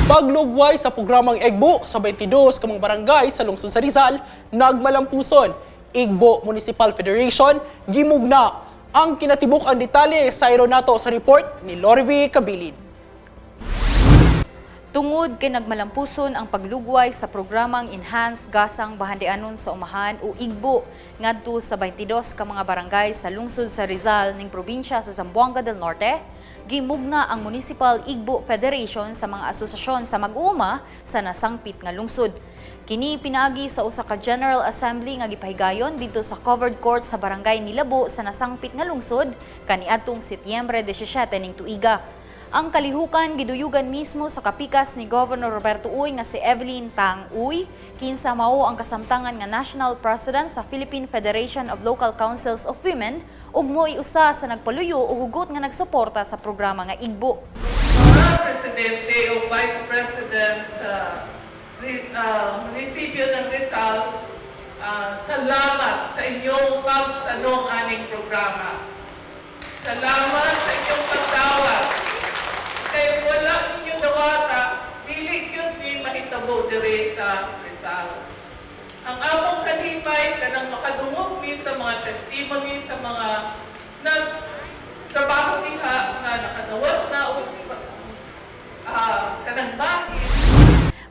Paglugway sa programang Igbo sa 22 ka mga barangay sa lungsod sa Rizal, nagmalampuson. Igbo Municipal Federation gimugna. Ang kinatibuk ang detalye sa nato sa report ni Lorvi Kabilin. Tungod kay nagmalampuson ang paglugway sa programang Enhanced Gasang Bahandianon sa Umahan o IGBO ngadto sa 22 ka mga barangay sa lungsod sa Rizal ning probinsya sa Zamboanga del Norte, gimugna ang Municipal Igbo Federation sa mga asosasyon sa mag-uuma sa nasangpit nga lungsod. Kini pinaagi sa usa ka General Assembly nga gipahigayon didto sa covered court sa barangay Nilabo sa nasangpit nga lungsod kaniadtong Setyembre 17 ning tuiga. Ang kalihukan giduyugan mismo sa kapikas ni Governor Roberto Uy nga si Evelyn Tang Uy, kinsa mao ang kasamtangan nga National President sa Philippine Federation of Local Councils of Women ug mo'y usa sa nagpaluyo o hugot nga nagsuporta sa programa nga Igbo. Mga presidente o vice president sa munisipyo ng Rizal, salamat sa inyong pagsanong aning programa. Salamat sa inyong pagdawat. Kay wala ninyo dawata, dili gyud ni mahitabo diri sa Rizal. Ang among kalipay kanang makadungog mi sa mga testimony sa mga nagtrabaho diha nga nakadawat na og kanang bahin.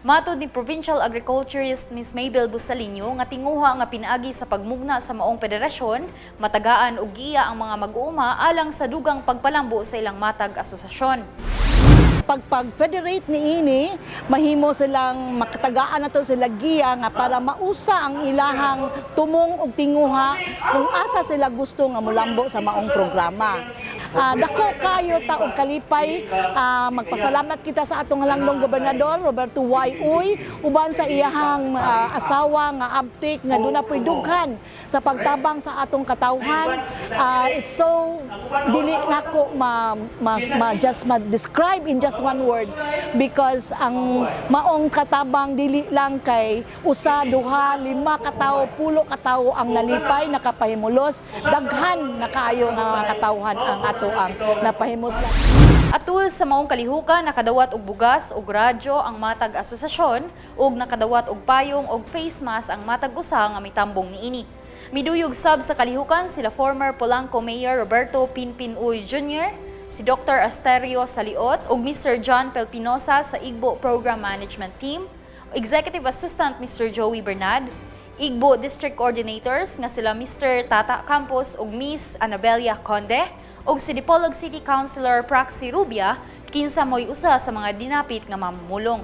Matod ni Provincial Agriculturist Ms. Mabel Bustalinyo nga tinguha nga pinaagi sa pagmugna sa maong federasyon, matagaan og giya ang mga mag-uuma alang sa dugang pagpalambo sa ilang matag asosasyon. Pag pag-federate ni ini, mahimo silang makatagaan na to sila giya nga para mausa ang ilahang tumong og tinguha kung asa sila gusto nga mulambo sa maong programa. Dako kayo ta og kalipay, magpasalamat kita sa atong halangdong gobernador Roberto Y. Uy uban sa iyahang asawa nga abtik nga duna po'y dughan sa pagtabang sa atong katawhan. It's so dili nako ma just ma-describe in just one word because ang maong katabang dili lang kay usa, duha, lima katawo, 10 katawo ang nalipay, nakapahimulos, daghan na kaayo nga mga katawhan ang ato ang napahimos. Atul sa maong kalihukan, nakadawat og bugas ug radyo ang matag asosasyon ug nakadawat og payong og face mask ang matag usa nga mitambong niini. Miduyog sab sa kalihukan sila former Polanco Mayor Roberto Pinpin Uy Jr., si Dr. Asterio Saliot ug Mr. John Pelpinosa sa Igbo Program Management Team, Executive Assistant Mr. Joey Bernard, Igbo District Coordinators nga sila Mr. Tata Campos ug Miss Anabelia Conde ug si Dipolog City Councilor Praxi Rubia, kinsa mo'y usa sa mga dinapit nga mamumulong.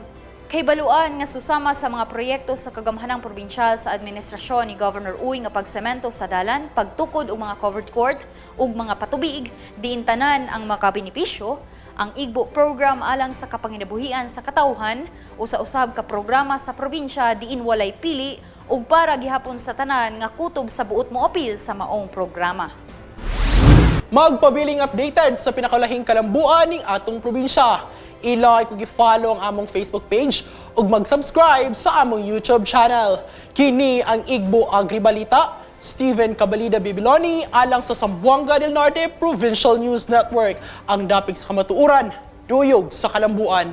Kay baluan nga susama sa mga proyekto sa kagamhanang probinsyal sa administrasyon ni Governor Uy nga pagsemento sa dalan, pagtukod og mga covered court ug mga patubig, diin tanan ang makabenepisyo, ang Igbo program alang sa kapanginabuhian sa katawhan, usa-usab ka programa sa probinsya diin walay pili ug para gihapon sa tanan nga kutob sa buot mo apil sa maong programa. Magpabiling updated sa pinakalahing kalambuan ning atong probinsya. I-like ug i-follow ang among Facebook page ug mag-subscribe sa among YouTube channel. Kini ang Igbo Agribalita, Steven Cabalida Bibiloni alang sa Zamboanga del Norte Provincial News Network, ang dapig sa kamatuoran, duyog sa kalambuan.